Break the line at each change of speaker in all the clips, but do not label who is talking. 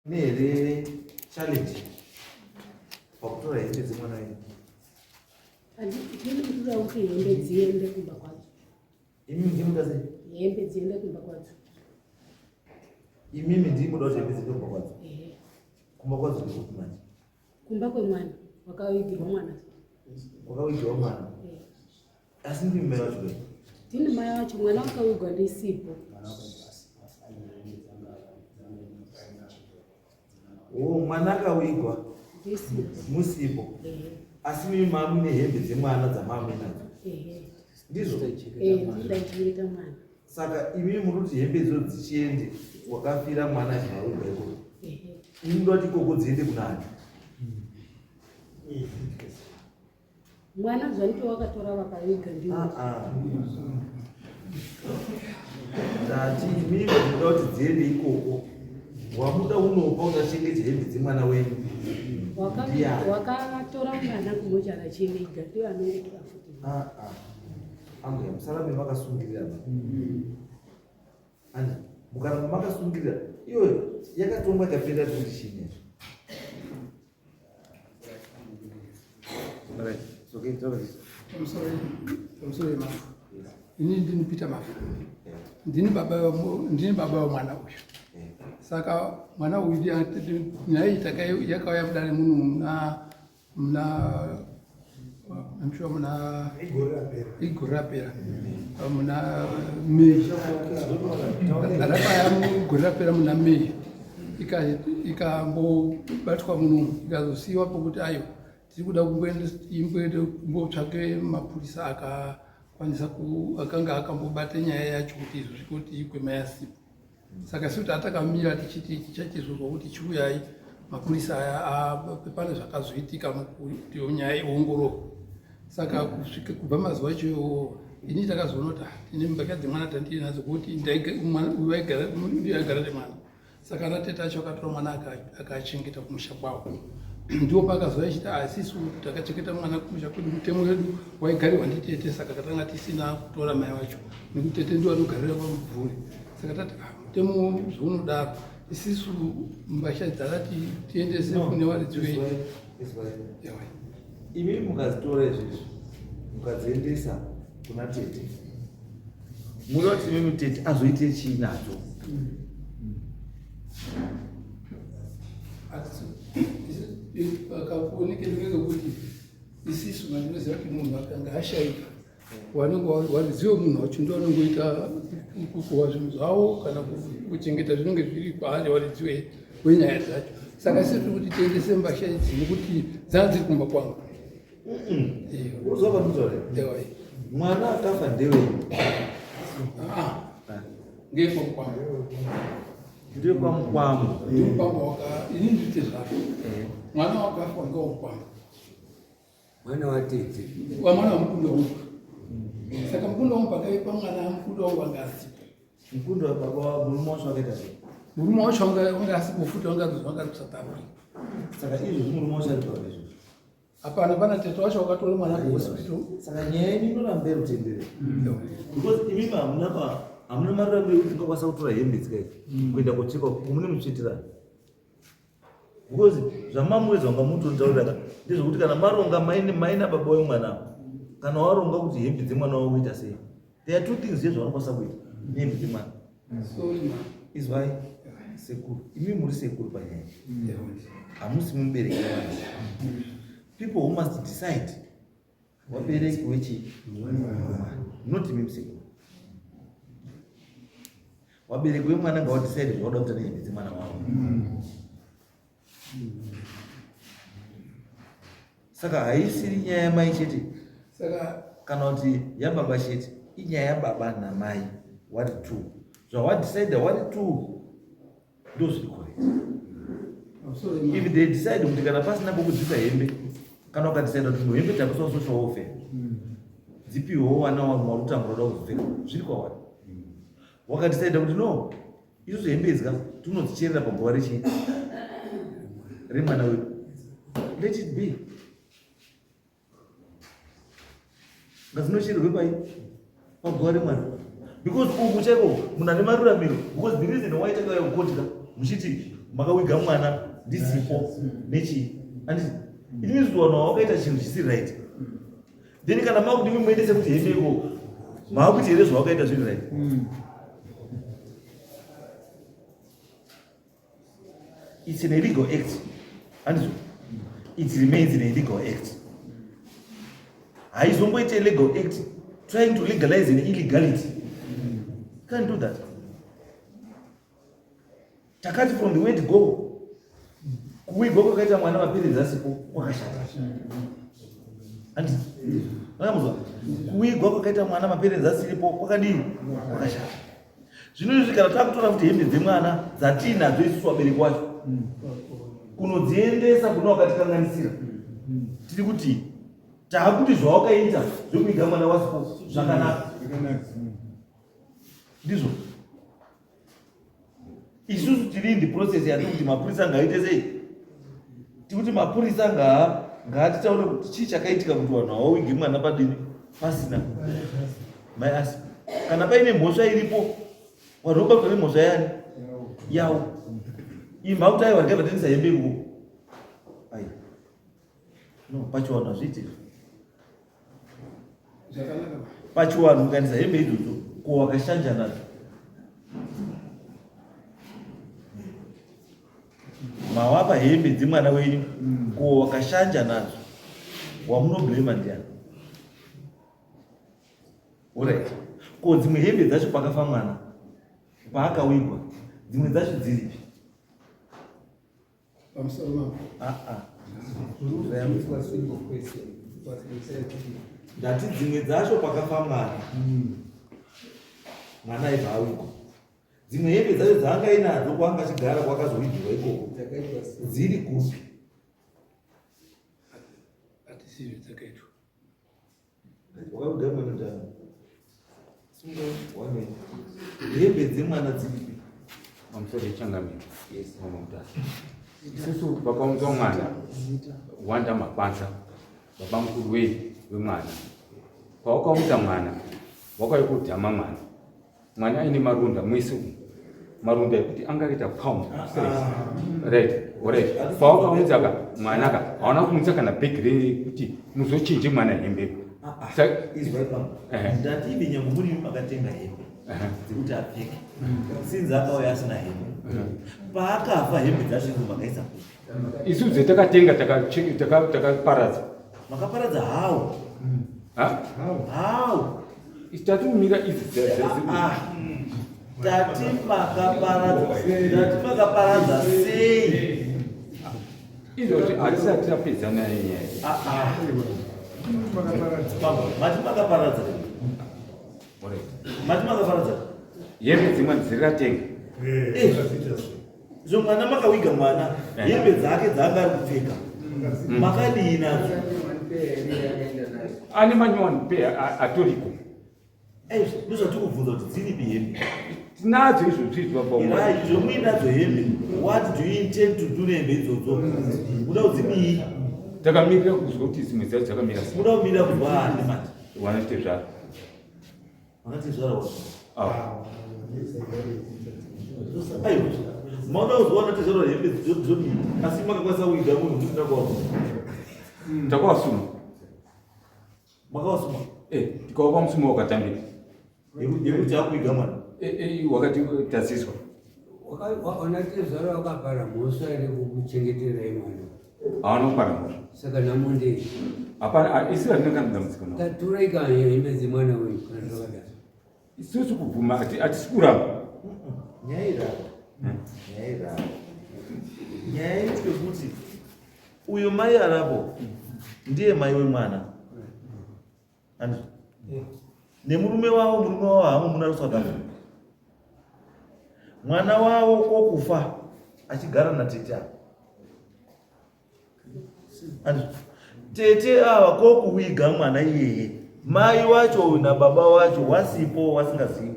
Mune here challenge pakutora hembe dzemwana wenyu?
Handini kutora kuti hembe dziende kumba kwadzo.
Imimi ndimuda sei?
Hembe dziende kumba kwadzo.
Imimi ndimuda kuti hembe dziende kumba kwadzo? Ehe. Kumba kwadzo ndikupi manje?
Kumba kwemwana wakavigirwa mwana.
Wakavigirwa mwana? Asi ndimi mai vacho kai?
Ndini mai vacho, mwana wakavigwa ndisipo.
Oh, mwana akavigwa musipo. Asi mimi mamune hembe dzemwana dzamamuinadzo. Ndizvo?
Ndaichengeta mwana.
Saka imimi muri kuti hembe idzo dzichiende wakafira mwana achibva avigwa ikoko. Imi munoda kuti ikoko dziende kunani?
Mwana zvanito wakatora vakaviga ndiwo.
Ah, ah. Ndati imimi munoda kuti dziende ikoko. Wamuda unopa kuti achengete hembe dzemwana wenyu.
Wakatora mwana kumochari achiviga ndiyo anongotora futi.
Ah, ah. Ambuya musarambe makasungirira ba. Andi mukaramba makasungirira iyoyo yakatongwa ikapera kuti chini.
Ini ndini Peter Mafu. Ndini baba ndini baba wemwana uyu. Saka mwana uyu nyaya iyi yakauya mudare muno muna muna I'm sure muna igore rapera muna May rakauya gore rapera muna May ikambobatwa muno ikazosiyiwa pokuti ayo tiri kuda kumboende kumbotsvake mapurisa akakwanisa akanga akambobata nyaya yacho kuti izvo zvikoti ikwema yasipo saka isu tatakamira tichiti tichachizozwa kuti chiuyai mapurisa aya pane zvakazoitika kuti nyaya iongororwe saka kusvika kubva mazuva acho iwowo ini takazoona kuti ah, tine mbatya dzemwana tandinadzo kuti uyu aigara nemwana saka ana tete acho akatora mwana akachengeta kumusha kwavo ndipo paakazouya achiti asisu ah, takachengeta mwana kumusha kwedu mutemo wedu waigarirwa nditete saka katanga tisina kutora mai vacho nekuti tete ndiwo anogarira pamubvuri saka tati ah, mutemo zvounodaro isisu mbasha dzakati tiendese kune varidzi venyu
Imi mukazitora izvizvi mukadziendesa kuna tete muda kuti imimi tete azoite chii nadzo?
Akaonekera kuti isisu mandinoziva kuti munhu akanga ashaika vanenge vazive munhu wacho ndo vanongoita kukohwa zvinhu zvavo kana kuchengeta zvinenge zviri kwaari varidzi wenyaya dzacho saka isi tiri kuti tiendese mbasha idzi nekuti dzaa dziri kumba kwangu.
Mwana akafa ndewenyu?
Ah, ngekwamukwambo.
Ndekwamukwambo.
Ndimukwambo waka ini ndite zvako eh. Mwana wakafa ngewamukwambo.
Mwana watete.
Wa mwana wamukunda wangu. Saka mukunda wangu pakaipa mwana mukunda wangu anga asipo.
Mukunda wa baba murume wacho akaita sei?
Murume wacho anga asipo futi anga anga ari kuSouth Africa.
Saka izvo murume wacho ari papi izvo?
Hapana pana tete wacho wakatora mwana kuhospital.
Saka nyaya yenyu inoramba iri kutenderera. Because imimi hamuna pa hamuna maramiro ekuti mungakwanisa kutora hembe dzika idzi kuenda kotsveka mune mutsveterana. Because zvamamuedza kunga mutontaurira ka ndezvekuti kana maronga mai nababa wemwana kana waronga kuti hembe dzemwana wavo kuita sei, there are two things zvezvavanokwanisa kuita nehembe dzemwana. Izwai sekuru, imi muri sekuru panyaya, hamusi mubereki wemwana. People who must decide wabereki wechi not imi sekuru. Wabereki wemwana ngawadecide zvauda kuita nehembe dzemwana wavo. Saka haisiri nyaya yamai chete
saka
kana kuti yababa chete, inyaya yababa namai wari two. Zvawadecide wari two ndo zviri correct. If they decide kuti kana pasina pokudzisa hembe, kana ukadecide kuti hembe takuiswa social welfare dzipiwewo vana wamwe vari kutambura uda kuzopfeka, zviri kwavari. Wakadecide kuti no, isusu hembe idzi ka tinodzicherera paguva rechii remwana wedu, let it be. Ngadzinochererwe pai paguva remwana, because uku chaiko munhu ane maruramiro. Because the reason why takauya kukoti ka muchiti Makawiga mwana ndisipo nechii, anditi? It means kuti vanhu vawakaita chinhu chisiri right. Then kana makuti imi muendese kuti hembe iko, maakuti here zvawakaita zviri right? It's an illegal act, handizvo? It remains an illegal act. Haizomboita illegal act trying to legalize an illegality. You can't do that. Takati from the word go, kuwigwa kwakaita mwana maperenzi asipo kwakashata, handiti? Makamuzwa? Kuwigwa kwakaita mwana maperenzi asiripo kwakadii? Kwakashata. Zvino izvi kana takutora futi hembe dzemwana dzatiinadzo isusu vabereki wacho kunodziendesa kuna wakatikanganisira, tiri kuti taakuti zvawakaita zvekuiga mwana wasipo zvakanaka, ndizvo? Isusu tiri in the process yatiri kuti mapurisa ngaaite sei? Tikuti mapurisa ngaatitaure kuti chii chakaitika kuti vanhu havawige mwana padini pasina mai asi. Kana paine mhosva iripo, vanhu vobatwa nemhosva yani yavo. Imha kuti aiwa, ndikabva hembe ikoko. Ai no, pachivanhu hazviiti. Pachivanhu ukaendesa hembe idzodzo ko wakashanja nadzo, mawapa hembe dzemwana wenyu, ko wakashanja nadzo, wamunoblema ndiani? Alright, ko dzimwe hembe dzacho pakafa mwana, paakawigwa, dzimwe dzacho dziripi?
Pamusoro mambo.
Ah, ah. Ndati dzimwe dzacho pakafa mwana, mwana aibva awigwa, dzimwe hembe dzacho dzaanga inadzo kwaanga achigara kwakazowigirwa ikoko dziri kupi?
Hatisivi dzakaitwa.
Wakakuda mwana ndani? Sunga wane hembe dzemwana dziripi?
Pamusoro yechangamiro. Yes, mama Mutasa. Isusu vakaunzwa mwana Wanda Makwanza, baba mukuru wemwana. Pawakaunza mwana, wakauya kudhama mwana. Mwana aine marunda mwese umu. Marunda ekuti anga akaita pound. Right, right. Pawakaunza ka mwana ka, hauna kuunza kana bhegi rekuti muzochinje mwana hembe.
Izwai pamwe. Ndati ivi nyange muri makatenga hembe dzekuti apfeke, sinzi akauya asina hembe, paakafa hembe dzacho idzo makaisa kupi?
Isu dzetakatenga takaparadza.
Makaparadza how?
Ha?
How?
Tatiumira idzi.
Ah, tati makaparadza, tati makaparadza sei?
Izvozvi hatisati tapedza naye nyaya.
Ah, ah. Baba, mati makaparadza, mati makaparadza
Hembe dzimwe dzirikatenga.
Eh, zvo mwana makawiga mwana, hembe dzake dzaanga ari kupfeka makadii nadzo?
Ane manyowani pe atoriko.
Eh, ndozvatiri kubvunza kuti dziripi hembe?
Tinadzo izvozvi izvi baba.
Irai zvomuinadzo hembe, what do you intend to do nehembe idzodzo? Muda kudzidii?
Takamirira kuzwa kuti dzimwe dzacho dzakamira sei.
Muda kumirira kuzwa ani manje?
Wanoite zvaro.
Makati zvara wa
Ah.
Aiwa, maoda kuzwa vanoti zvara hembe dzodii, asi makakwanisa kuiga munhu musina kuwasuma?
Takawasuma.
Makawasuma?
Eh, tikawapa musumo wakatambira.
Yekuti akuiga mwana.
Eh, eh, wakati tazizwa.
Wanatezvara wakapara mhosva here kukuchengeterai mwana?
Hawana kupara mhosva.
Saka nhamo ndei?
Hapana, isu hatina kana dambudziko navo.
Taturai kana hembe dzemwana wenyu kana zvakadaro.
Isusu kubvuma hatisi kuramba.
Nyaya irapo, nyaya irapo, nyaya iri pekuti uyu mai arapo ndiye mai wemwana, andizvo? Nemurume wavo, murume wavo hamo muna South Africa. Mwana wavo kokufa achigara natete ava, andizvo? Tete ava kokuwiga mwana iyeye, mai wacho uyu nababa wacho wasipo, wasingazivi.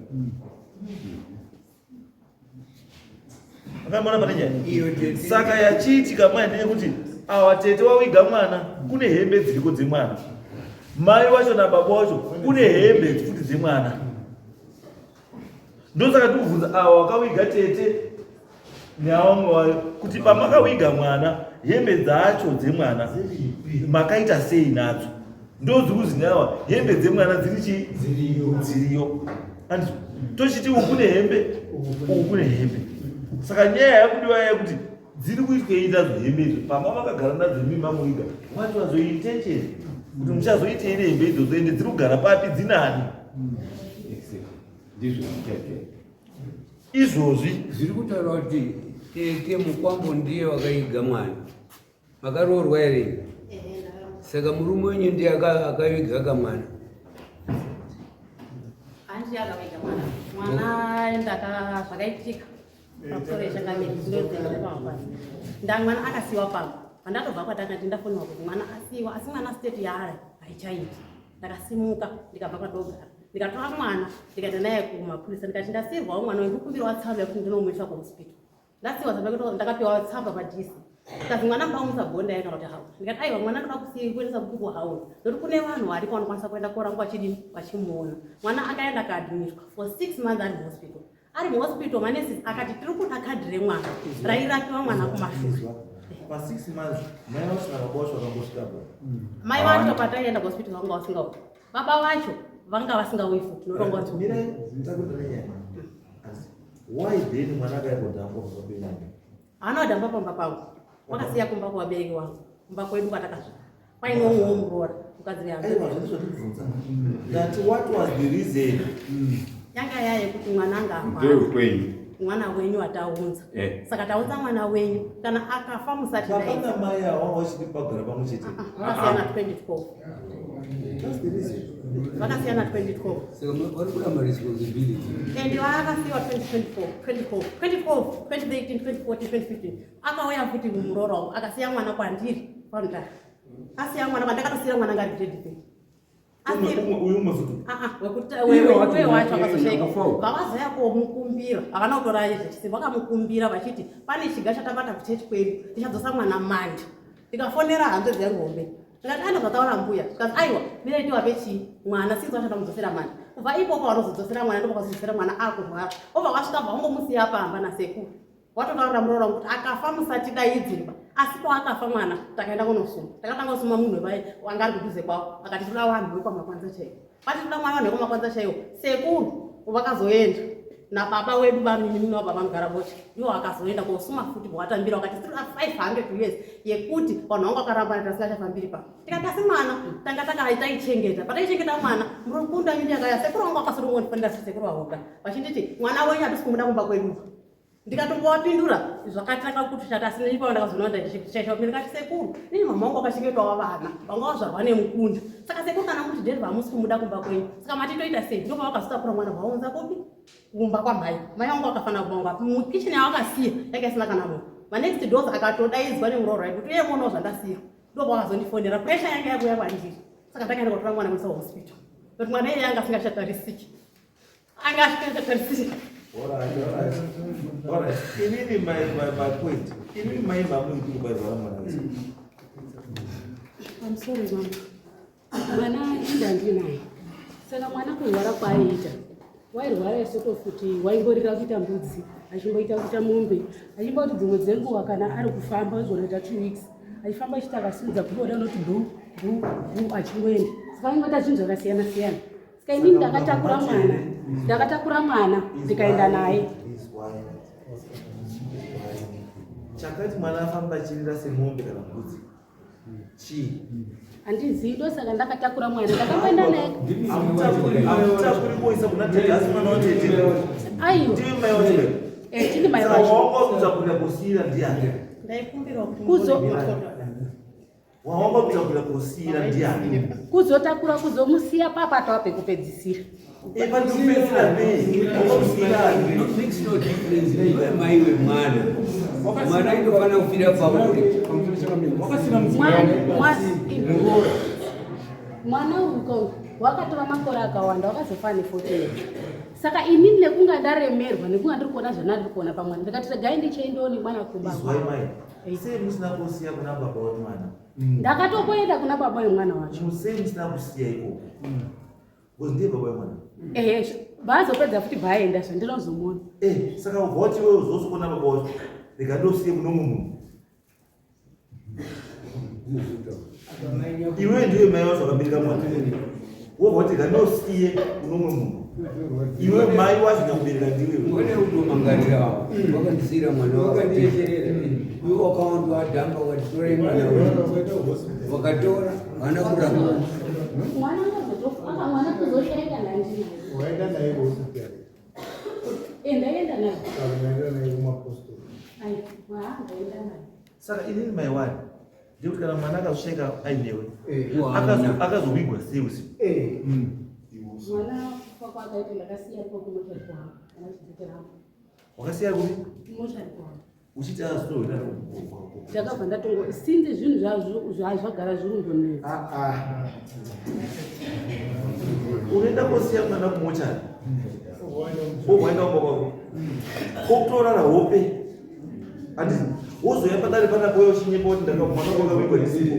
Akamboona pane nyaya.
Iyo tete.
Saka yachiitika mai ndeyekuti awa tete wawiga mwana, kune hembe dziriko dzemwana, mai wacho nababa wacho kune hembe futi dzemwana. Ndosaka tikubvunza awa wakawiga tete. Neavamwe vayo kuti pamakawiga mwana hembe dzacho dzemwana makaita sei nadzo ndodziri kuzi hembe dzemwana dziri chii dziriyo andizvo tochiti uku kune hembe uku kune hembe saka nyaya yakudiwa yekuti dziri kuitwei nadzo hembe idzo pamba makagara nadzo imi mamuiga what was your intention kuti muchazoitei nehembe idzodzo ende dziri kugara papi dzinani
Ndizvo zvichaitwa.
Izvozvi
zviri kutaura kuti tete mukwambo ndiye wakaiga mwana. Makaroorwa here? Saka murume wenyu ndiye akaviga kamwana.
Hanzi akaviga mwana. Mwana ndaka zvakaitika pamusoro yechangamire ndodzeaa nda mwana akasiwa pamba. Pandatobva kwatakati ndafonera kuti mwana asiwa, asi mwana state yaari haichaiti. Ndakasimuka ndikabva kwadogara ndikatora mwana ndikaenda naye kumapurisa ndikati ndasirwawo mwana uyu ndikumbirawo tsamba yekuti ndinomuisa kuhospital. Ndasiwa tsamba yekuti ndakapiwa tsamba padc kazi mwana mukamuisa gonda yake kana kuti hauna. Ndikati aiwa mwana ndoda kuendesa kuhauna nokuti kune vanhu variko vanokwanisa kuenda korangwa vachidini vachimuona. Mwana akaenda akaadmitwa for 6 months ari muhospital. Ari muhospital manesi akati tiri kuda kadhi remwana rairapiwa mwana kumashure.
Pa 6 months mai vasina baba vacho vakambosvikapo.
Mai vacho pataienda kuhospital vanga vasingauyi. Baba vacho vanga vasingauyi futi noronga kuti
Mirai takuenda nenyaya. Asi why then mwana akauya kodhangwa pamba penyu?
Haana kudhangwa pamba pangu. Wakasiya kumba kuvabereki vangu. Kumba kwedu kwatakasvika. Paine umwewo muroora mukadzi wehangu.
Aiwa zvese zvatibvunza. Ndati what was the reason?
Yanga yaya yekuti mwana anga afa.
Ndewekwenyu.
Mwana wenyu ataunza. Saka taunza mwana wenyu kana akafa musati
Baba
dai.
namai ava vanga vachiti pagara pamwe chete.
Vakasiyana 2012.
That's the reason.
Vakasiyana 2012.
Saka vari kuda maresponsibility.
And vakasiwa 2024, 2012, 2012, 2013, 2014, 2015. Akauya futi muroora wangu akasiya mwana kwandiri kwandari. Asiya mwana kwandakatosiyira mwana ngari grade 3.
Uyu umwe futi.
Wekuti wacho akazoshaika. Vavazoya komukumbira. Havana kutora zvechisi vakamukumbira vachiti pane chiga chatabata kuchechi kwedu tichadzosa mwana manje. Ndikafonera hanzvadzi yangu hombe. Ndikati aenda zvataura mbuya. Zvikanzi aiwa mirai tiwape chii mwana sinzi vachada kumudzosera manje. Kubva ipopo vanozodzosera mwana ndopakazodzosera mwana akurwara. Obva wasvika vangomusiya pamba nasekuru. Watotaurira muroora wangu kuti akafa musatidaidzirwa. Asi paakafa mwana takaenda kunosuma. Takatanga kusuma munhu wanga ari kudhuze kwavo akati toda vanhu vekwamakwanza chaiwo. Vati toda mwana vanhu vekwamakwanza chaiwo. Sekuru vakazoenda nababa wedu bamunini wababa Mugarabocha ndiwo akazoenda kosuma futi watambira wakati tiri 500 years yekuti vanhu vangu vakaramba tasingachafambiri pa. Tikati asi mwana tanga takaichengeta. Pataichengeta mwana murikunda nyini yakaya sekuru vangu vakasodongondifonera sekuru vahoga vachinditi mwana wenyu hatisi kumuda kumba kwedu. Ndikatombovapindura zvakatanga kuti chata asi neipapo ndakazoona ndichichaisha kuti ndikati sekuru nini mama wangu akachengetwawo vana vanga vazvarwa nemukunda saka sekuru kana muti dhedhi vamusi kumuda kumba kwenyu saka matitoita sei ndipo pavakazotakura mwana vaunza kupi kumba kwamai mai vangu vakafanira kubangwa mukicheni yavakasiya yanga isina kana munhu manext doors akatodaidzwa nemuroora wake kuti uye muonawo zvandasiya ndipo pavakazondifonera pressure yanga yakuya kwandiri saka ndakaenda kotora mwana kuisa hospital but mwana iye anga asingachatarisiki anga asingachatarisiki.
All right. Inini my point. Inini mai mamu kuti kubairwa mwana wese.
I'm sorry mama. Mwana inda ndinaye. Saka mwana kurwara kwaaiita. Wairwara isoto futi waingorira kuita mbudzi, achimboita kuita mombe, achimboti dzimwe dzenguva kana ari kufamba aigona kuita 2 weeks. Achifamba achiti akasimudza gumbo unoti bhu bhu bhu achingoenda. Saka aingoita zvinhu zvakasiyana siyana. Saka inini ndakatakura mwana. Ndakatakura mwana ndikaenda naye.
Chakati mwana afamba achirira semombe kana mbudzi. Chii?
Handizivi ndosaka ndakatakura mwana ndakamboenda naye.
Hamutakuri kuisa kuna tete asi mwana watete.
Aiwa.
Ndimi mai wacho.
Tini mai
Saka
wacho.
wanga kutakurira kusiyira ndiani?
Ndaikumbirawo kuti
Wanga kutakurira kusiyira ndiani?
Kuzotakura kuzomusiya papa tava pekupedzisira.
Pari kupedzisira nei? Wanga kusiyira ani?
It makes no difference iwe mai wemwana. Mwana inofanira kufira pauri.
Mwana uyu wakatora makore akawanda wakazofa ne 14 years. Saka inini nekunga ndaremerwa nekunga ndiri kuona zvandiri kuona pamwana ndikati regai ndichiendawo nemwana kumba.
Izwai mai. Sei musina kusiya kuna baba wemwana?
Ndakatokuenda kuna baba wemwana wacho.
Sei musina kusiya ikoko? Because ndiye baba wemwana.
Ehe, vaazopedza futi bvaenda zvandinozomuona.
Saka ubva wati iwewe uzozokuona baba wacho. Rega ndosiye kuno mumwe munhu. Iwe ndiwe mai wacho wakabereka mwana. Wobva kuti rega ndosiye kuno mumwe munhu. Iwe mai wacho nyakubereka ndiwe.
Ngone unomangarira wakandisiira mwana wakandirecherera. Iwe wakawanda wadhamba ukatitora mwana wakatora haana kuramba.
Mwana akazotofa, mwana kuzoshaika ndandinaye.
Waenda naye kuhospital.
Ndaenda naye.
Waenda naye kumapostori.
Aiwa, ndaenda naye.
Saka inini mai wani ndekuti kana mwana akazoshaika ainewe
Mwana.
akazowigwa sei usiku?
Mwana kufa kwakaita ndakasiya ko kumochari kwangu. Kana chidzokera.
Wakasiya kupi?
Kumochari kwangu.
Uchiti azotowina.
Ndakabva ndatongo since zvinhu zvazvo zvagara zviri kundonetsa.
Unoenda kosiya mwana kumochari. Wobvaenda kumba kwako. Okutorara hope. Handiti wozoya padare panapa uye uchinyepa kuti mwana wangu akawigwa ndisipo.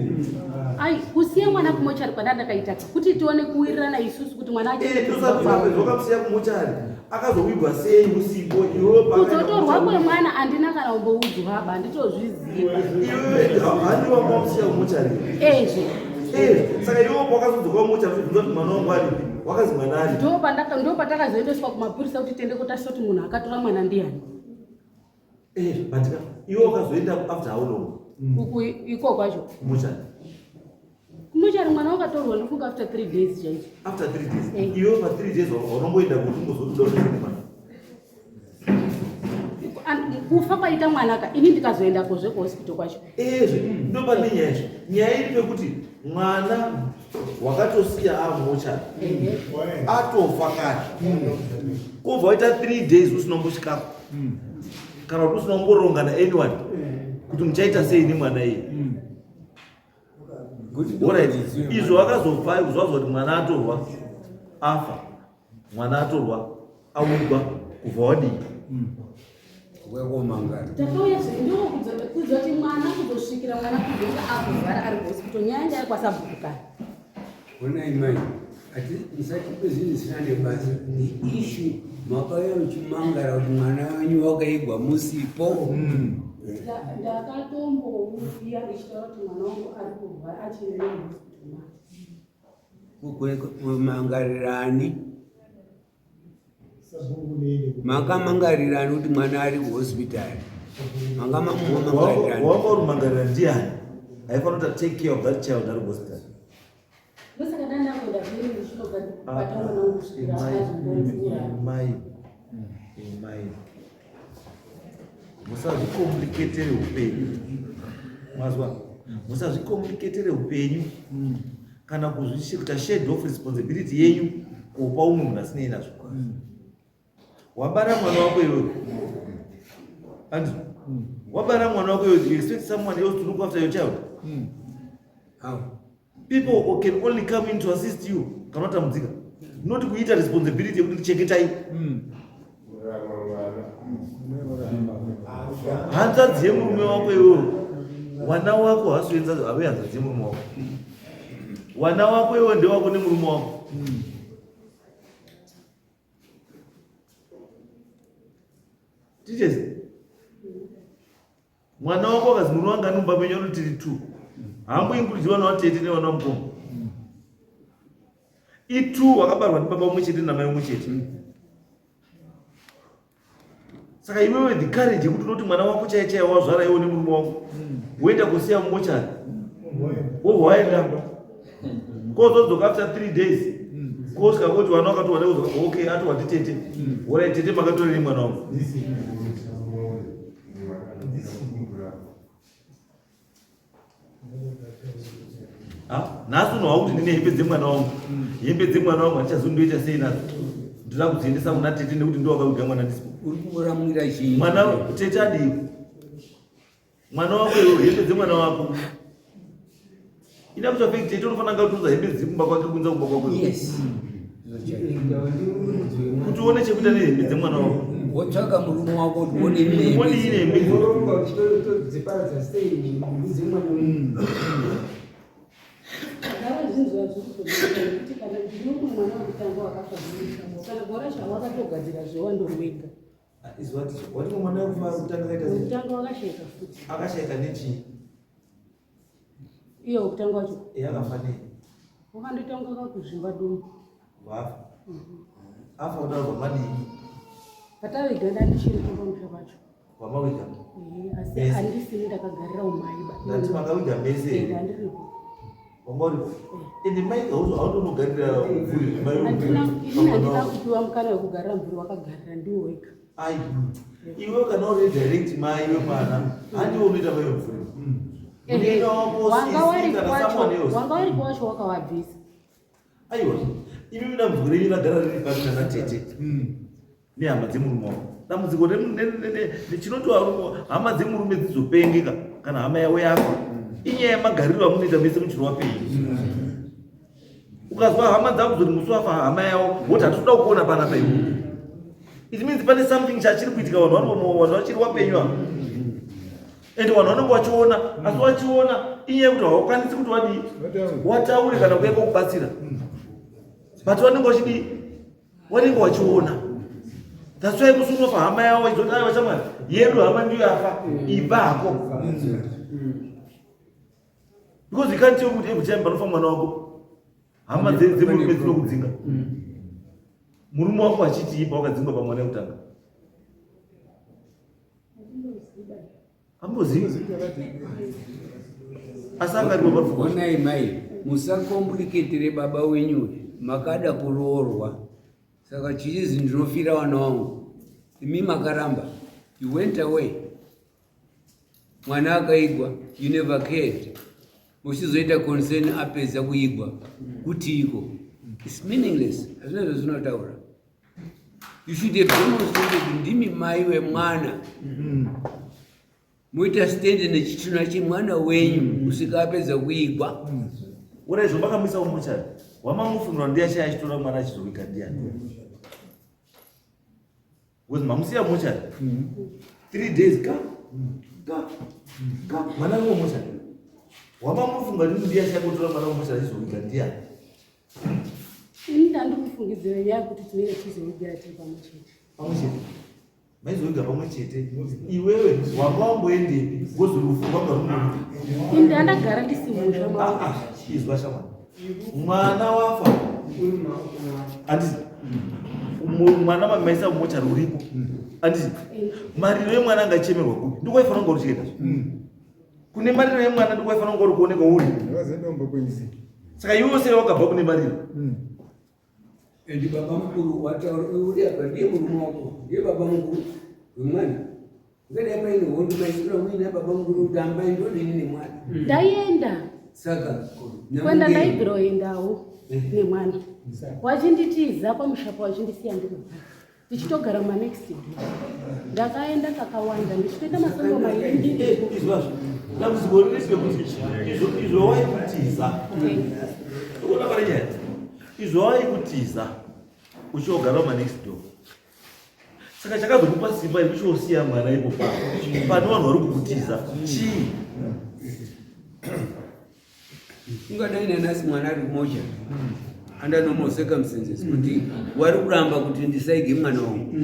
Ai, kusiya mwana kumochari kwandandakaita kuti tione kuwirirana isusu kuti mwana
Tosapedza wakamusiya kumochari akazowigwa sei usipo iwewe
Kuzotorwa kwemwana handina kana kumboudzwa ba, handitozviziva.
Iwewe handi wanga wamusiya kumochari.
Ezve.
Saka iwewe pakazodzoka kumochari uchibvunza kuti mwana wangu aripi, wakazi mwana aripi.
Ndo patakazoendeswa kumapurisa kuti tiende kotarisa kuti munhu akatora mwana ndiani.
But iwe wakazoenda after how long?
Uku iko kwacho.
Kumochari.
Kumochari mwana wakatorwa ndofunga after 3 days chaicho.
After 3 days. Iwe pa 3 days wanomboenda kuti ungozotoda kuti mwana.
Kufa kwaita mwana ka ini ndikazoendako zvekuhospital kwacho.
Ezve ndo pane nyaya izvo. Nyaya iri pekuti mwana wakatosiya amumochari atofa kare. Kobva waita 3 days usina kumbosvikako. Kana kuti usina kumboronga na anyone kuti muchaita sei nemwana iye. Alright, izvo wakazobva kuzvazwa kuti mwana atorwa afa, mwana atorwa awigwa, kubva wadii?
Wekomangara.
Takauya ndokuzoti mwana kuzosvikira mwana kuzonga akurwara ari kuhospital, nyaya ndaya kwasabhuku kare.
Honai mai, ati musatipe zvinhu zvisina nebasa. The issue makauya muchimangara kuti mwana wenyu wakaigwa musipo.
Ndakatombouya ndichitaura kuti mwana wangu ari kurwara achiri muhospital manje.
Kumangarirani? Makamangarirani kuti mwana ari kuhospitari? Makamangarirani?
Wanga uri mangarira ndiani? Haifanira kuti take care of that child ari kuhospital.
Ndosaka ndandakuenda zviri ndichinobva bata mwana wangu kusvikira azombomvura.
Mai, mai, musazvicomplicatere upenyu. Mazwa, musazvicomplicatere upenyu kana kuzvikuita shed of responsibility yenyu kupa umwe munhu asinei nazvo. Wabara mwana wako iwewe, and wabara mwana wako iwewe, you expect someone else to look after your child?
How?
People can only come in to assist you kana watambudzika, not kuita responsibility yekuti ndichengetai hanzvadzi yemurume wako iwewe. Wana wako hasi ave hanzvadzi yemurume wako. Wana wako iwewe ndewako nemurume wako. Tichezi mwana wako akazi murume wanga anomba menyu anoti tiri two, haamboinclude vana vatete nevana vamukoma. I2 wakabarwa ndibaba umwe chete namai umwe chete. Saka iwewe the courage yekuti unoti mwana wako chaiye chaiye wazvara iwe nemurume wako, woenda kusiya mumochari, wobva waenda kozodzoka after 3 days, kosvika koti vana wakatowa, okay, atowa nditete. Alright tete, makatorei mwana wangu? Nhasi unohwa kuti ndine hembe dzemwana wangu, hembe dzemwana wangu handichazondoita sei nadzo, ndoda kudziendesa kuna tete nekuti ndo wakaviga mwana ndisipo.
Uri kuramwira chii?
Mwana tete adii? Mwana wako iwe, hembe dzemwana wako ina kuti afeki tete unofanira nga kutunza hembe dziri kumba kwake kunza kumba kwako
Yes.
kuti uone chekuita nehembe dzemwana wako.
Wotsvaka murume wako kuti uone nehembe.
Wodii nehembe?
Todziparadza sei nhumbi dzemwana?
Gara zvinhu zvazviri nekuti kana ndine umwe mwana wekutanga wakafa, kana gore zvawakatogadzira zvewandori wega.
Izwa ticha. Wati mwana wekufa kutanga kaita sei?
Kutanga wakashaika futi.
Akashaika nechii?
Iye wekutanga wacho.
Eh, akafa nei?
Wakandotanga kakuzvimba dumbu.
Vafa. Afa kudaro pamadii?
Pataviga ndandichiri pamusha pacho.
Wamawiga?
Eh, asi handisini ndakagarira umai ba.
Ndati makawiga mese here?
Ndandiripo.
Wanga uripo? Ende mai hautonogarira mvuri mai
Handina ini handina kupiwa mukana wekugarira mvuri wakagarira ndiwo wega.
Ai. Iwe kana uri direct mai wemwana, handiwe unoita mai wemvuri. Munin'ina wako
Wanga
sisi
waripo
kana
wacho,
someone else.
wanga waripo wacho wakawabvisa.
Aiwa. Imi dambudziko renyu ragara riri pano nana tete. Nehama dzemurume wako. Dambudziko chinoti hama dzemurume dzizopengeka kana hama yavo yafa. Inyaya yemagariro amunoita mese muchiri wapenyu. Ukazwa hama dzako zoti musi wafa hama yavo woti hatitoda kukuona panapa iwe. It means pane something chachiri kuitika vanhu vari vanhu vachiri wapenyu ava. Ende vanhu vanenge vachiona asi vachiona inyaya yekuti hawakwanisi kuti wadii wataure kana kuuya kokubatsira. But vanenge vachidii vanenge vachiona. That's why musi unofa hama yavo vachizoti aiwa shamwari yedu hama ndiyo yafa ibva hako. Because you can't tell kuti every time panofa mwana wako hama dzemurume dzinokudzinga. Murume wako achiti ipa wakadzingwa pamwana wekutanga. Ambozivi. Asi akaripo parufu.
Onai mai, musakompliketire baba wenyu makada kuroorwa. Saka chichizi ndinofira vana vangu. Imi makaramba. You went away. Mwana akaigwa, you never cared. Muchizoita concern apedza kuigwa. Kutiiko? It's meaningless. Hazvina zvazvinotaura. You should have demonstrated ndimi mai wemwana. Moita stand nechitunha chemwana wenyu kusvika apedza kuigwa.
Ura izvo makamisa umuchari. Wamamufungira ndiye achaya achitora mwana achizoviga ndiyani? Because mamusiya mochari. 3 days ka ka ka mwana ari mumochari. Wamamufunga kuti ndiye achaya kutora mwana mumochari achizoviga ndiyani?
Ini ndandikufungidzira nyaya yekuti tinenge tichizovigira tiri pamwe chete.
Pamwe chete. Maizoviga pamwe chete. Iwewe wanga wamboendepi? Because rufu rwanga rwuri.
Ini ndandagara ndisi musha
Ah ah, izwa shamwari. Mwana wafa. Handiti mwana maisa mumochari uripo. Handiti mariro emwana angachemerwa kupi? Ndiko waifanira kunge uri chienda. Kune mariro emwana ndiko waifanira kunge uri kuoneka uri. Saka iwe sei wakabva kune mariro?
Endi baba mukuru wataura uri apa ndiye murume wako ndiye baba mukuru wemwana. Ungadai paine hondo maisura muina baba mukuru kuti ambai ndodini nemwana.
Ndaenda.
Saka
Kwenda ndaibviroendawo nemwana. Wachinditiza pamusha pa wachindisiya ndiri ndichitogara manext door. Ndakaenda kakawanda ndichitoita masondo mairi.
Izvazvo dambudziko riri pekuti izvo waikutiza. Unoona pane nyaya? Izvo waikutiza uchiogara manext door. Saka chakazokupa simba yekuchiosiya mwana ipo pano pane vanhu vari kukutiza chii?
Ungadai nanhasi mwana ari kumocha under normal circumstances kuti wari kuramba kuti ndisaige mwana wangu.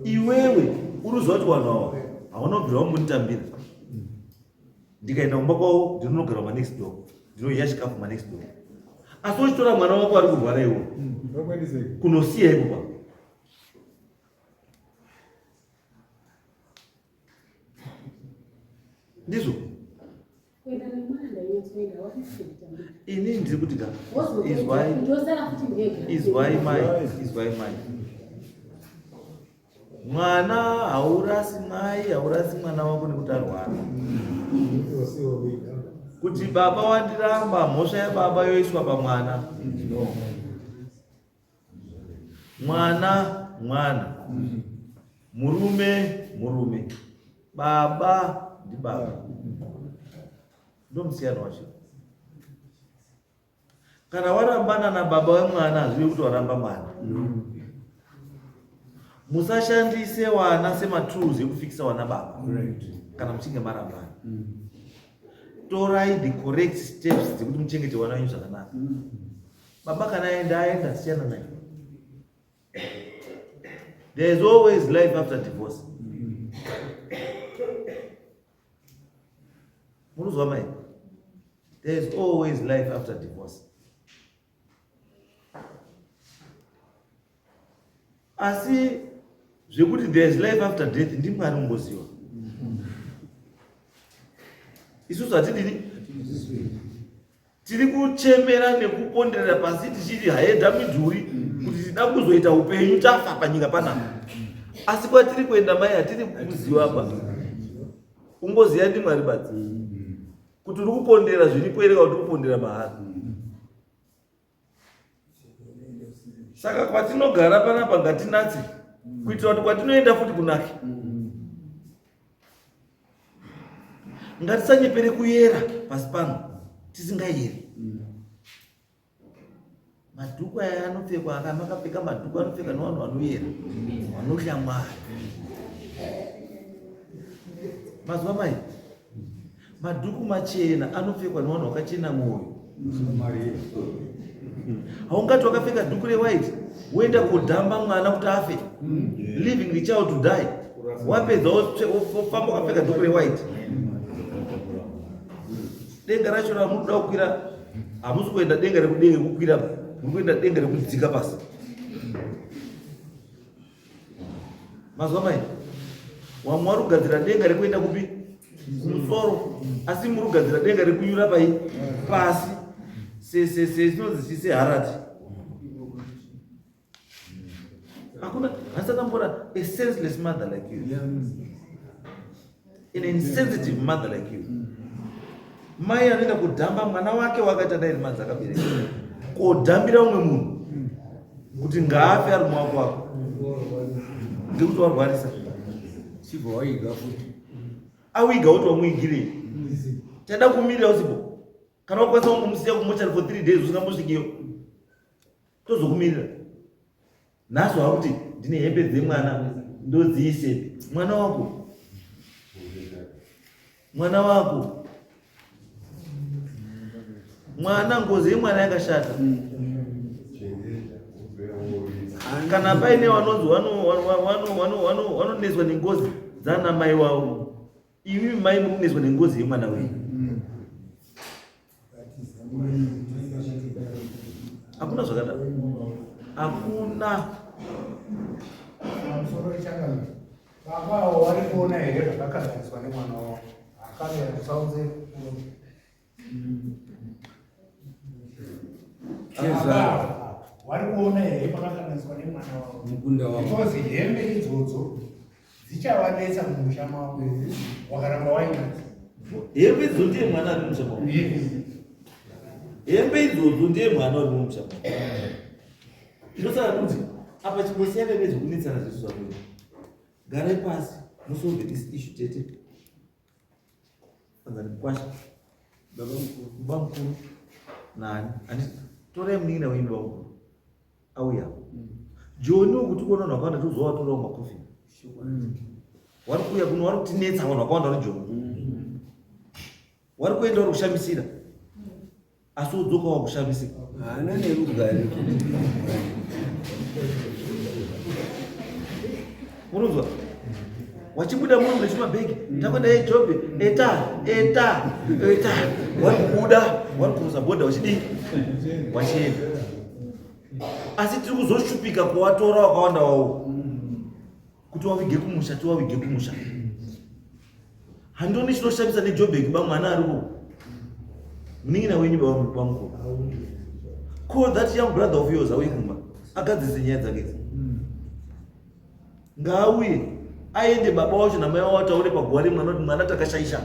Iwewe unoziva kuti vanhu ava hauna kubvira wambonditambira. Ndikaenda kumba kwavo ndinonogara manext door, ndinodya chikafu manext door. Asi uchitora mwana wako ari kurwara iwe kunosiya ipo pa ndizvo
Kuenda nemwana ndainyatsoenda wandisinditambira.
Ini ndiri kuti ka izwai
Ndosara futi ndega.
Izwai mai, izwai mai. Mwana haurasi mai, haurasi mwana wako nekuti arwara. Kuti baba wandiramba, mhosva yababa yoiswa pamwana. Mwana mwana, murume murume, baba ndibaba. Ndomusiyano wacho. Kana warambana nababa wemwana hazvive kuti waramba mwana. Musashandise wana sematools ekufikisa wana baba. Kana muchinge marambana. Torai the correct steps dzekuti muchengete wana wenyu zvakanaka. Baba kana aenda aenda, siyana naye. There is always life after divorce. Munozwa mai? There is always life after divorce. Asi zvekuti there is life after death ndimwari ungoziva. Isusu hatidini? Tiri kuchemera nekuponderera pasi tichiti haeda midhuri kuti tida kuzoita upenyu tafa panyika panapa. Asi kwatiri kuenda mai hatiri kuziva pa. Ungoziva ndiMwari badzi. Kuti uri kupondera zviripo here kana kuti uri kupondera mahara. Saka kwatinogara panapa ngatinatse kuitira kuti kwatinoenda futi kunake. Ngatisanyepere kuyera pasi pano tisingayeri. Madhuku aya anopfekwa akamakapfeka madhuku anopfeka nevanhu vanoyera vanotya Mwari. Mazuva mai Madhuku machena anopfekwa nevanhu vakachena mwoyo. Haungati wakapfeka dhuku rewhite woenda kodhamba mwana kuti afe, leaving the child to die. Wapedza wofamba wakapfeka dhuku rewhite. Denga racho ramunoda kukwira hamusi kuenda denga rekudenga rekukwira, muri kuenda denga rekudzika pasi. Mazuva mai wamwe wari kugadzira denga rekuenda kupi kumusoro asi muri kugadzira denga rekunyura pai pasi sesinonzi seharati hakuna hasakambona a senseless mother like you an insensitive mother like you mai anoenda kudhamba mwana wake wakaita nine months akabereka kodhambira umwe munhu kuti ngaafe ari muwako wako ngekuti warwarisa
chibva waiga futi
awiga kuti wamuigirei tada kumirira usipo kana wakwanisa kungomusiya kumochari for three days usingambosvikiyo tozokumirira nhasi wakuti ndine hembe dzemwana ndodziisepi mwana wako mwana wako mwana ngozi yemwana yakashata kana paine vanonzi vanonetswa nengozi dzana mai wavo Imi mai muri kunetswa nengozi yemwana wenyu. Hakuna zvakadaro. Hakuna.
Pamusoro changamire. Baba avo vari kuona here zvakakanganiswa nemwana wavo? Akamira musaunze Wari kuona here pakakanganiswa nemwana wavo?
Mukunda wavo.
Because hembe idzodzo dzichavanetsa mumusha mavo wakaramba wainadzo.
Hembe idzodzo ndiye mwana ari mumusha mavo. Hembe idzodzo ndiye mwana ari mumusha mavo. Ndosaka kuti apa chimbosiyana nezvekunetsana zvesu zvamuita. Garai pasi musolve this issue tete. Anzani mkwasha. Baba mukuru, baba mukuru. Nani? Ani torai munin'ina wenyu baba mukuru. Auya. Joni ukuti kuona vanhu vakawanda tozovatora mumakofi. Wari kuuya kuno wari kutinetsa vanhu vakawanda vari Joni. Wari kuenda wari kushamisira. Asi wodzoka wakushamisika.
Haana nerugare.
Munonzwa? Wachibuda muno mune chimabhegi takwenda ejobe eta eta eta wari kubuda wari kurosa bhodha wachidii wachienda asi tiri kuzoshupika kuwatora wakawanda wawo kuti wavige kumusha tiwavige kumusha handioni chinoshamisa nejobek ba mwana ariko munin'ina wenyu bamukuru call that young brother of yours auye kumba agadzise nyaya dzake idzi ngaauye aende baba wacho namai wavo ataure paguva remwana kuti mwana takashaisha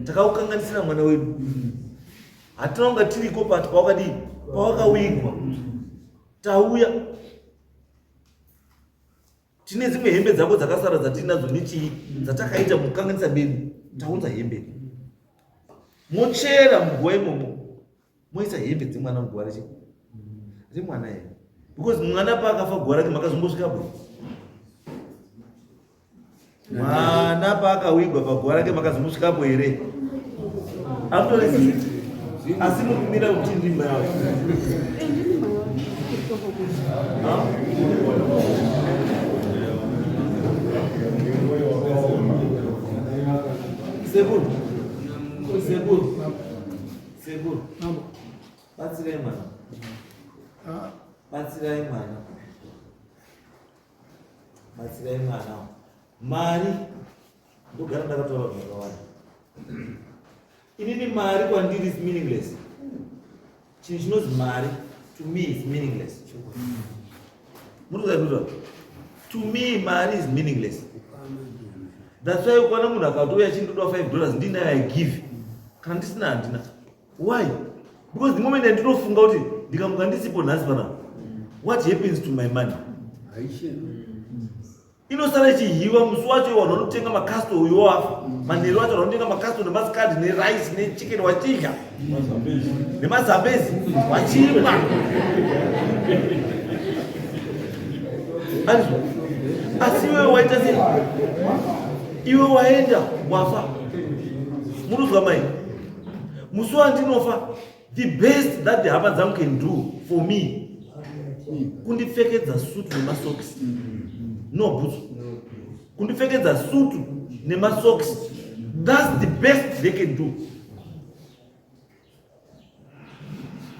takaukanganisira mwana wedu hatina kunga tiriko pati pawakadii pawakawigwa tauya tine dzimwe hembe dzako dzakasara dzatinadzo nechii dzatakaita mukukanganisa bedu taunza hembe mochera muguva imomo moisa hembe dzemwana muguva rechi remwana here because mwana paakafa guva rake makazombosvika bwe mwana paakawigwa paguva rake makazombosvikapo here amutorezi asi muri kumira kuti ndimba yavo Sekuru, sekuru, sekuru, batsirai mwana, batsirai mwana, batsirai mwana. Mari ndogara ndakataura vanhu vakawanda. Inini mari kwandiri is meaningless. Chinhu chinonzi mari to me is meaningless. Muri kuziva to me mari is meaningless. That's why ukaona munhu akatouya achindoda 5 dollars ndinayo I give. Kana ndisina handina. Why? Because the moment ndinofunga kuti ndikamuka ndisipo nhasi panapa, what happens to my money? Inosara ichihiwa musi wacho vanhu vanotenga makasto uyo wafa manheru acho vanhu vanotenga makasto nemasikadi nerice nechicken wachidya nemazambezi wachimwa. Asi iwe waita sei? Iwe waenda wafa. Muruzwa mai, musi wandinofa, the best that the hama dzangu can do for me kundipfekedza sutu nemasokisi, no bhutsu, kundipfekedza sutu nemasokisi. That's the best they can do.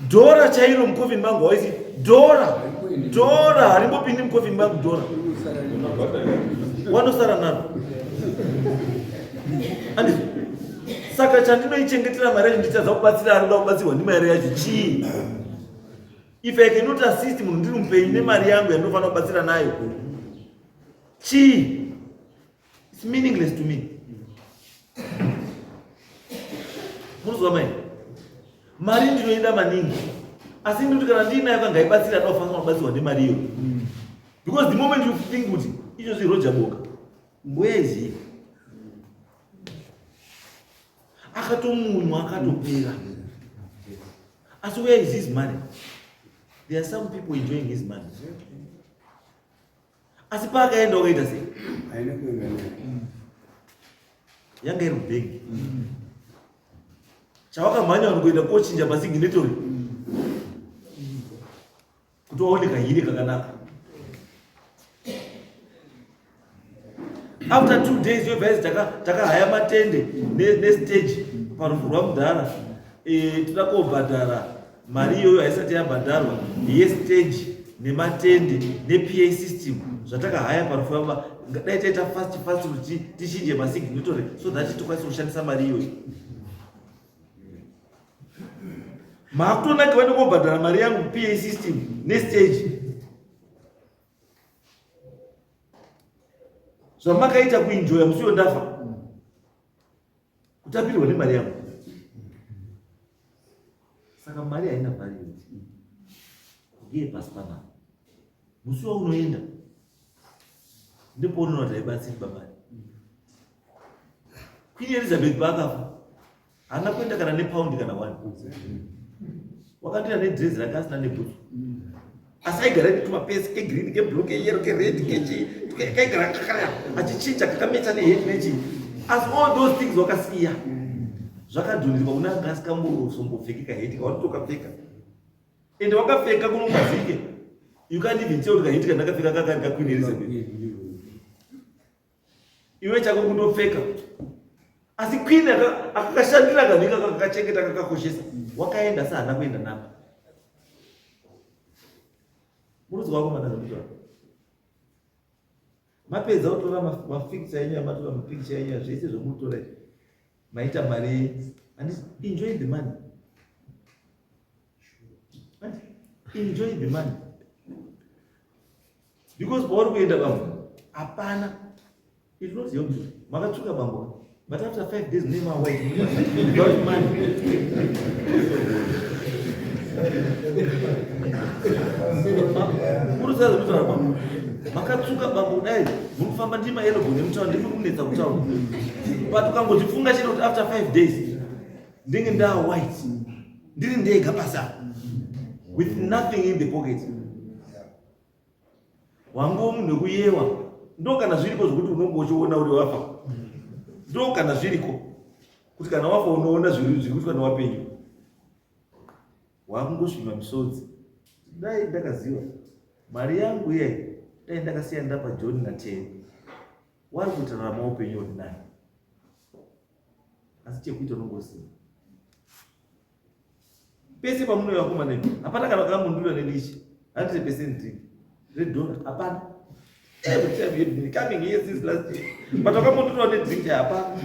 Dhora chairo mucoffin mangu waisi dhora, dhora harimbopindi mucoffin mangu. Dhora wanosara naro. Andizvo? Saka chandinoichengetera mari yacho ndichadza kubatsira anoda kubatsirwa ndimari yacho chii, if I cannot assist munhu ndiri mupenyu nemari yangu yandinofanira kubatsira nayo chii? It's meaningless to me. Munozwa mai, mari ndinoida maningi, asi ndikuti kana ndiinayo kangaibatsira ada kufanira kubatsirwa nemari iyo, because the moment you think kuti izvozvi Roger Boka mbuya izivi akatomunywa akatopera, asi where is his money? There are some people enjoying his money. Asi paakaenda wakaita sei?
Haina kuenda naye.
Yanga iri kubhengi. Chawakamhanya vanhu kuenda kochinja masignatory kuti waone kahiri kakanaka. After 2 days yobva takahaya matende nestage parufu rwamudhara. Toda kobhadhara mari iyoyo haisati yabhadharwa yestage nematende nePA system zvatakahaya parufu rwamba. Dai taita fast fast kuti tichinje masignatory so that tikwanise kushandisa mari iyoyo. Maakutonakiwa nekobhadhara mari yangu, PA system nestage. Zvamakaita kuenjoya musi wendafa, kutapirwa nemari yangu. Saka mari haina value ndiye pasi panapa. Musi waunoenda ndipo unoona kuti haibatsiri bamari. Queen Elizabeth paakafa haana kuenda kana nepaundi kana one. Wakandoenda nedrezi rake asina nebhutsu, asi aigara netumapesi kegreen, keblue, keyellow, kered, kechii, kaigara kakaya achichinja kakamecha neheti nechii. Asi all those things wakasiya zvakadhonirwa kuna anga asingambosombopfeki kaheti kawanotokapfeka. Ende wakapfeka kunongazike, you can't even tell kuti kaheti kandakapfeka kakari kaQueen Elizabeth. Iwe chako kundopfeka, asi queen akakashandira kanhu ikako, akakachengeta, akakakoshesa. Wakaenda asi haana kuenda nako. Murudzi wako manazamutaura mapedza kutora mapikicha enyu amatora, mapikicha enyu, zvese zvomutora izvi, maita mari yenyu and enjoy the money. Enjoy the money, because pauri kuenda bambo hapana. It not help you. Makatsvuka bambo, but after 5 days mune mawhite without money. Muruziva zvekutaura bambo, makatsvuka bambo kudai, muri kufamba ndima elbow nemutauro, ndimuri kunetsa kutaura, but ukangotifunga chete kuti after 5 days ndenge ndaa white, ndiri ndega pasa with nothing in the pocket. Wangu munhu wekuyewa ndo kana zviriko zvokuti unonge uchiona uri wafa, ndo kana zviriko kuti kana wafa unoona zviri kuitwa newapenyu. Wakungosvima misodzi, dai ndakaziva mari yangu iye, dai ndakasiya ndapa John naTeri wari kuitirarama upenyu uri nani. Asi chekuita unongosina. Pese pamunouya vakomana imi, hapana kana vakambondura nedishi. 100% drink. Redora, hapana. Every time you've been coming here since last year. But wakambondura nedrink hapana.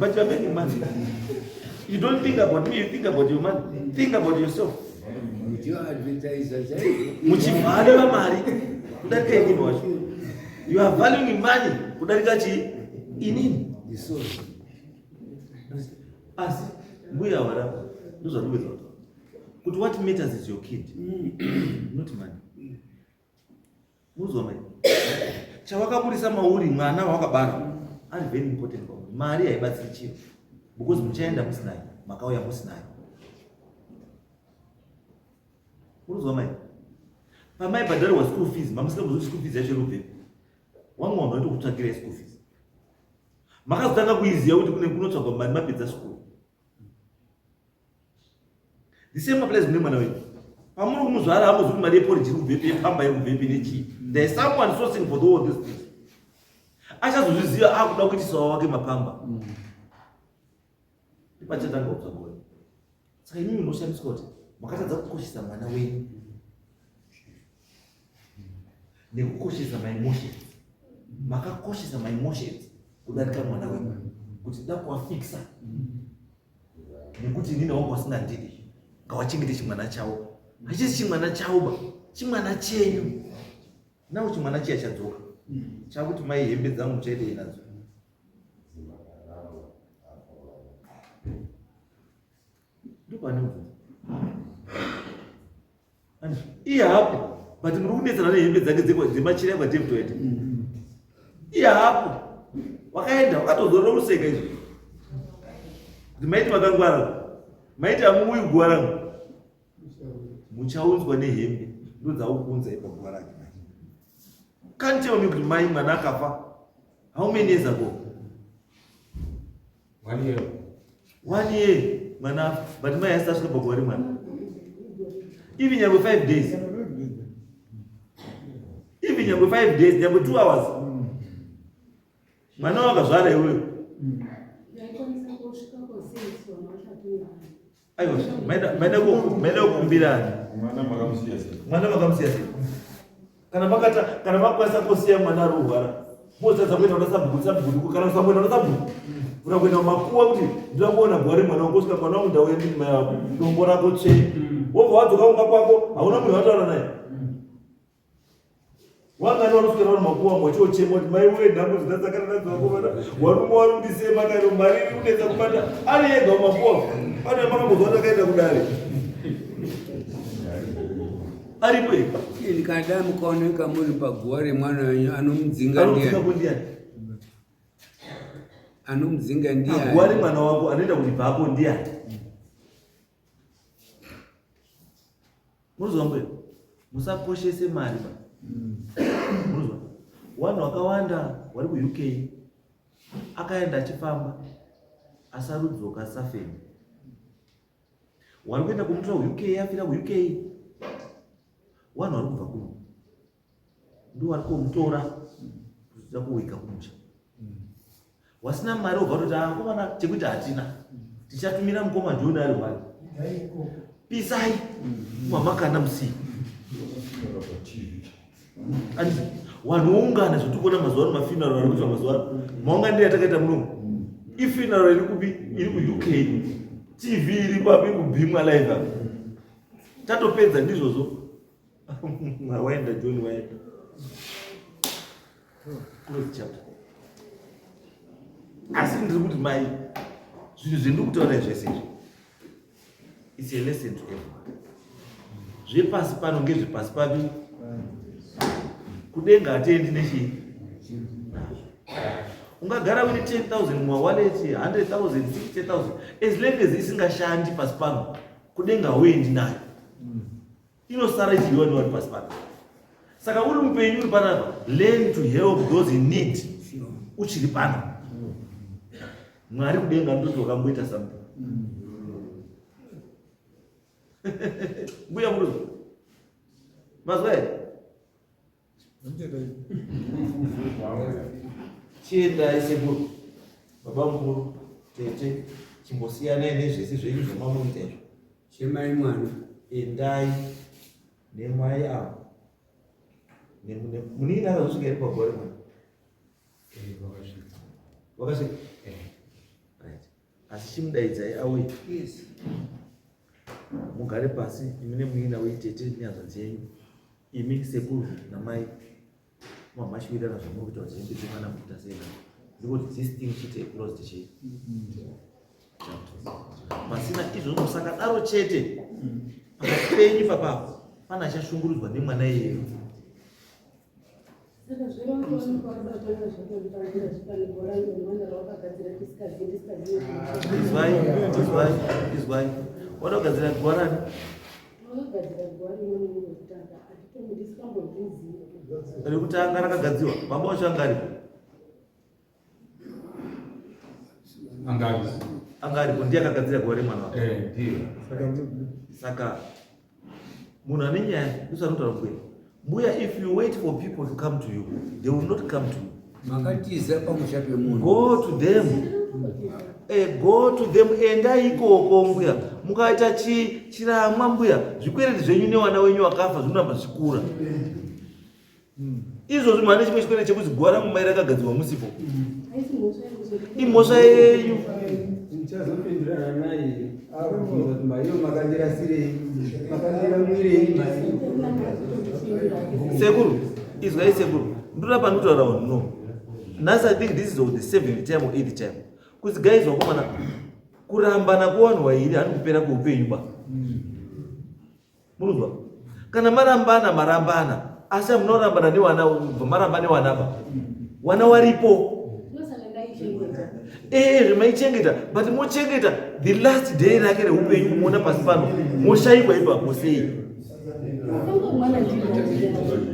But you are making money. You don't think about me, you think about your money. Think about yourself. Muchivhariwa mari kudarika inini wacho. You are valuing money kudarika chii? Inini. Asi mbuya warapa ndozvandikuedza kutaura kuti what matters is your kid not money. Muzwa mai chawakaburisa mauri mwana wawakabara ari very important kwauri. Mari haibatsiri chiro because muchaenda musinayo, makauya musinayo. Muzwa mai pamai bhadharirwa school fees, mamusina kuziva school fees yacho irikubvepi. Wamwe vanhu vaitokutsvagirai school fees. Makazotanga kuiziva kuti kune kunotsvagwa mari mapedza school. The same applies kune mwana wenyu. Pamuri kumuzvara hamuzi kuti mari yeporridge iri kubvepi, yepamba iri kubvepi nechii. There is someone sourcing for all these things. Achazozviziva akuda kuitisawo wake mapamba. Ndipachatanga kutsvaga wenyu. Saka imimi munoshamiswa kuti makatadza kukoshesa mwana wenyu nekukoshesa maemotions. Makakoshesa maemotions kudarika mwana wenyu kuti da kuwafixa nekuti inini wangu wasingandidi ngawachengete chimwana chavo. Hachisi chimwana chavo ba, chimwana chenyu. Now chimwana chiya chadzoka chakuti mai hembe dzangu muchaitei nadzo. Ndopane mubvunzo. Iye hapo but muri kunetsana nehembe dzake dzemachira ekwaDavid White. Iye hapo wakaenda wakatozorora kuseka izvo. Kuti maiti makangwara maiti hamuuyi guva rangu. Muchaunzwa nehembe ndodzakuunzai paguva rake. Can't tell me kuti mai mwana akafa how many years ago?
1 year.
1 year mwana afa but mai asati asvika paguva remwana. Even nyangwe 5 days. Even nyangwe 5 days, nyangwe 2 hours. Mwana wakazvara iwewe. Aiwa, maida kukumbirani.
Mwana makamusiya sei?
Mwana makamusiya sei? Kana makata kana makwanisa kusiya mwana ari kurwara, motadza kuenda kuna sabhuku, sabhuku kana kusamboenda kuna sabhuku. Kuna kuenda kumakuwa kuti ndinoda kuona guva remwana wangu, kusvika mwana wangu ndauya ndini mai vako, dombo rako tsve. Wobva wadzoka kumba kwako, hauna munhu wataura naye. Wangani vanoswera vari makuwa mwachochema kuti mai wee nhamo dzindasakana nadzo vakomana warume wari kundisema kano mari iri kunetsa kubata ari ega mumakuwa pane makambozwa takaenda kudare aripo here
Ndikada mukaoneka muri paguva remwana wenyu anomudzinga ndiani? Anomudzinga ndiani?
Paguva remwana wako anoenda kuti bvapo ndiani? Munozwa mbuya, musakoshese mari ba. Munozwa? Vanhu vakawanda vari kuUK akaenda achifamba asarudzoka asafemi. Wari kuenda kumutora kuUK afira kuUK. Vanhu vari kubva kuno ndiwo vari komutora kuzoda kuwiga kumusha. Wasina mari wobva watoti ah komana chekuita hatina. Tichatumira mukoma John ari wani. Pisai. Mama kana musii. Anditi vanhu voungana zvotiri kuona mazuva ano mafuneral ari kuitwa mazuva ano. Maunganiro atakaita munomu. Ifuneral iri kupi? Iri kuUK. TV iri papi iri kubhimwa live apa. Tatopedza ndizvozvo. Waenda John waenda. Close chapter. Asi ndiri kuti mai zvinhu zvendiri kutaura zvese izvi it's a lesson to everyone. Zvepasi pano ngezvepasi papi kudenga hatiendi nechii. Ungagara uine 10,000 mumawallet, 100,000, 60,000 as long as isingashandi pasi pano kudenga hauendi nayo. Inosara ichidyiwa nevari pasi pano. Saka uri mupenyu uri panapa, learn to help those in need uchiri pano. Mwari kudenga anototi wakamboita something. Mbuya muruzi. Mazwa here? Chiendai sekuru. Baba mukuru. Tete, chimbosiyanai nezvese zvenyu zvamamuita izvo.
Chemai mwana.
Endai nemai avo. Munin'ina akazosvika here paguva remwana?
Eh, vakasvika.
Vakasvika?
Eh.
Right. Asi chimudaidzai auye.
Yes.
Mugare pasi imi nemunin'ina wenyu tete nehanzvadzi yenyu. Imi sekuru namai mamashiwirana zvamuri kuita kuti hembe dzemwana mukuita sei nadzo. Ndikuti this thing chite closed chii? Pasina izvozvo musakadaro chete. Pakati penyu ipapapo pane achashungurudzwa nemwana iyeyo.
Saka zvoreva kuti vanenge vabatana zvakandipangira zvipane bhora mwana rawakagadzira tisikazivi ndisikazivi.
Izwai, izwai, izwai. Wada kugadzira guva rani?
Wakagadzira guva rimwe rekutanga handitomu ndisikambozvizivi.
Rekutanga rakagadzirwa. Baba wacho anga aripo.
Anga aripo.
Anga aripo ndiye akagadzira guva remwana wake.
Eh, ndiye.
Saka munhu ane nyaya ndosanotaura mbuya. Mbuya, if you wait for people to come to you, they will not come to you.
Makatiza pamusha pemunhu.
Go to them. Eh, go to them endai ikoko mbuya. Mukaita chi chiramwa mbuya, zvikwereti zvenyu newana wenyu wakafa zvinoramba zvichikura. Izvozvi mane chimwe chikwereti chekuzi guva rangu mai rakagadzirwa musipo.
Haisi mhosva yangu zvekuti.
Imhosva yenyu.
Ndichazopindirana naye akubvunza kuti maiyo makandirasirei makandiramwirei mari.
Sekuru, izwai sekuru. Ndoda panotaura vanhu no. Nhasi I think this is the seventh time or eighth time. Kuti guys vakomana kurambana kwevanhu vairi hani kupera kweupenyu ba. Munozwa? Kana marambana marambana asi hamuna newana ubva maramba newana ba. Wana waripo.
Ndosaka ndaichengeta.
Ee zvemaichengeta but mochengeta the last day rake reupenyu kumuona pasi pano moshaikwa ipapo sei?
Wakango mwana ndini.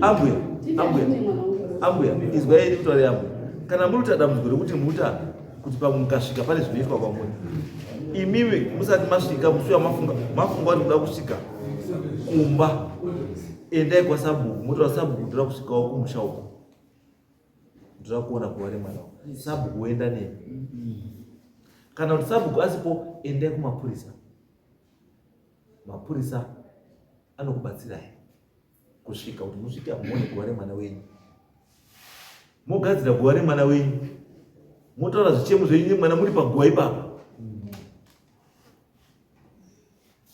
Ambuya, ambuya, ambuya, izwai ndikutaure ambuya. Kana muri kuita dambudziko rekuti muta kuti pamwe mukasvika pane zvinoitwa kwamuri. Imimi musati masvika musi wamafunga mafunga kuti muda kusvika kumba endai kwasabhuku motaura sabhuku ndoda kusvikawo kumusha uko ndoda kuona guva remwana wangu. Sabhuku woenda nemi. Kana kuti sabhuku asipo endai kumapurisa. Mapurisa anokubatsirai kusvika kuti musvike muone guva remwana wenyu. Mogadzira guva remwana wenyu. Motaura zvichemo zvenyu nemwana muri paguva ipapo.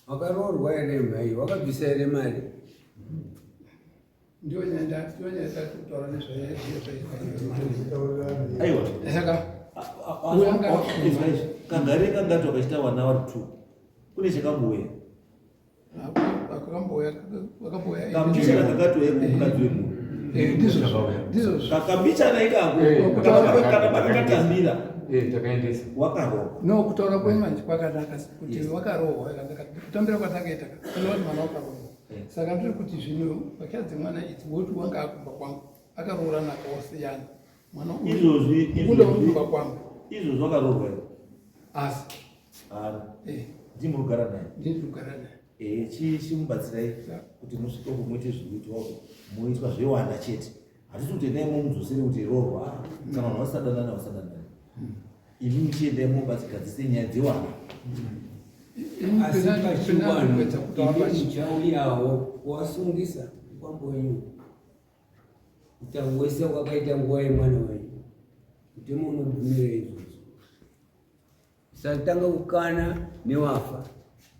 Wakaroorwa here mhai? Wakabvisa here mari?
Ndiyo nyaya ndiyo nyaya yatiri kutaura nezvayo.
Aiwa.
Saka
Izwa izvi. Kagare kangati wakachita vana vari two. Kune chakambouya.
Akambouya akambouya
Kambichana kakatouya kumukadzi wemunhu.
Ndizvozvo ndizvozvo.
Kakambichana ikako.
Eh,
Kana pakakatambira
Eh, takaendesa.
wakarohwa.
No, kutaura kwenyu manje kwakanaka kuti wakarohwa kutambira kwatakaita kana kuti mwana wakarohwa. Saka ndiri kuti zvino mbatya dzemwana idzi woti wanga akumba kwangu akaroorana akawasiyana mwana uyu
Izvozvi
ukunda uri
izvozvi
kumba kwangu
izvozvi wakaroorwa here?
asi
Haana.
eh,
Ndimi kugara naye.
ndini kugara naye.
Eh, chimubatsirai kuti musvike uko muite zvikuitwa uko muitwa zvewana chete. Hatisi kuti endai mumudzosere kuti roorwa. Ah, kana vanhu vasadanana vasadanana. Imi muchiendai mobatsigadzise nyaya dzewana.
Ini
Asi pachivanhu
kuedza kutaura
imi
pachi
muchauyawo wasungisa mukwambo wenyu. Kuita wese wakaita nguva yemwana wenyu. Mutemo unobvumira izvozvo. Usatanga kukana newafa.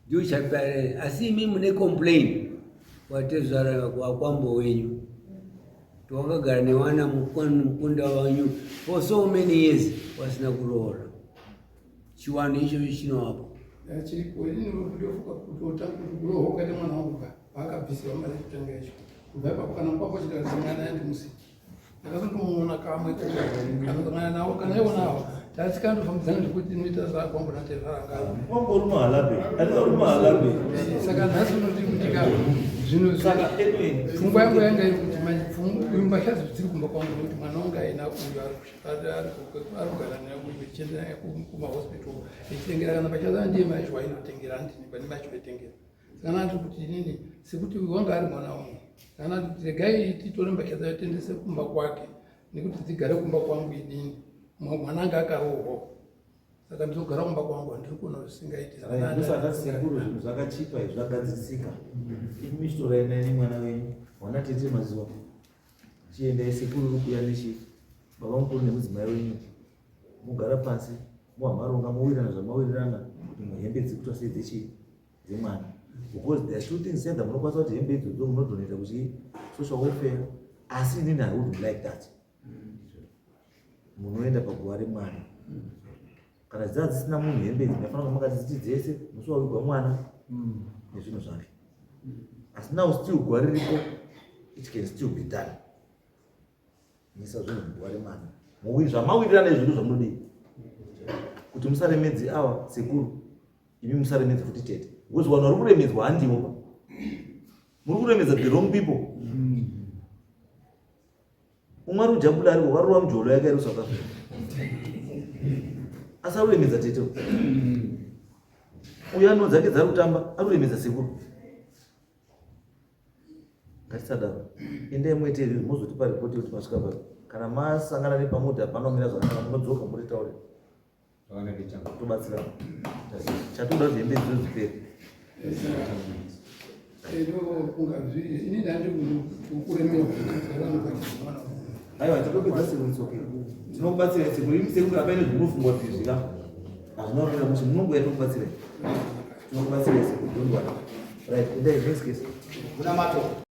Ndiyo chapera. Asi imi mune complain kwatezvara kwakwambo wenyu. Wakagara newana mukunda wenyu for so many years wasina kuroora. Chiwanhu ichocho chinowapo.
Chiripo ini ndofunga kuti otanga kuti kurohwa kwaita mwana wangu ka paakabvisirwa mari yekutanga yacho kubva ipapo kana mukwambo chitarisangana naye ndimusi ndakazondomuona kamwe kanosangana nawo kana iwonawo tasikandofambidzana zvekuti inoita zvakwambo natezvarangana
Kwambo uri muhalabe. Andika uri muhalabe.
saka nhasi unoti kutika zvinhu
Saka anyway.
pfungwa yangu yanga iri kuti manje mbatya dziri kumba kwangu nekuti mwana wangu aina uyu ari kugara naye uyu echienda naye kumahospital echitengera kana mbatya dzaa ndiye mai wainotengera handini pane mai waitengera saka ndati kuti inini sekuti wanga ari mwana wangu saka ndati kuti regai titore mbatya dzayo tiendese kumba kwake nekuti dzigare kumba kwangu inini mwana anga akarohwa. Saka ndinogara kumba kwangu, handiri kuona zvisingaiti.
Saka sekuru, zvinhu zvakachipa izvi, zvagadzisika. Imi michitorai nemwana wenyu, wana tete mazuva, chiendai sekuru rukuya nechi baba mukuru nemudzimai wenyu, mugara pasi, muhamaronga, mowirirana zvamawirirana kuti muhembe dzikuitwa sei dzechii dzemwana, because there are two things. Either munokwanisa kuti hembe idzodzo munodonata kuchi social welfare, asi inini I wouldn't like that. Munoenda paguva remwana, kana dzaa dzisina munhu hembe idzi, mafanira kunge makadziti dzese musi wawigwa mwana nezvinhu zvake. Asi now still guva riripo, it can still be done. Misa zvinhu muguva remwana, zvamawirirana izvo ndo zvamunodii kuti musaremedzi ava sekuru, imi musaremedzi futi tete, because vanhu vari kuremedzwa handivo pa muri kuremedza the wrong people. Umwe ari kujambula ariko, varova mujolo yake ari South Africa, asi ari kuremedza tete. Uyo ano dzake dzari kutamba, ari kuremedza sekuru. Ngatisadaro. Endai muite izvi, mozotipa ripoti yekuti masvika papi. Kana masangana nepamudha panomira zvakanaka, munodzoka muritaure, tobatsirana. Chatoda kuti hembe idzo dzipere.
Ini ndandi kuremerwa.
Aiwa, tinopedza sekuru, it's okay, tinokubatsirai sekuru. Imi sekuru, apaine zvinofungwa kuti izvi ka hazvina kumira mushe, munongoya, tokubatsirai, tinokubatsirai sekuru, don't worry. Right, endai, next case.
Kuna mato.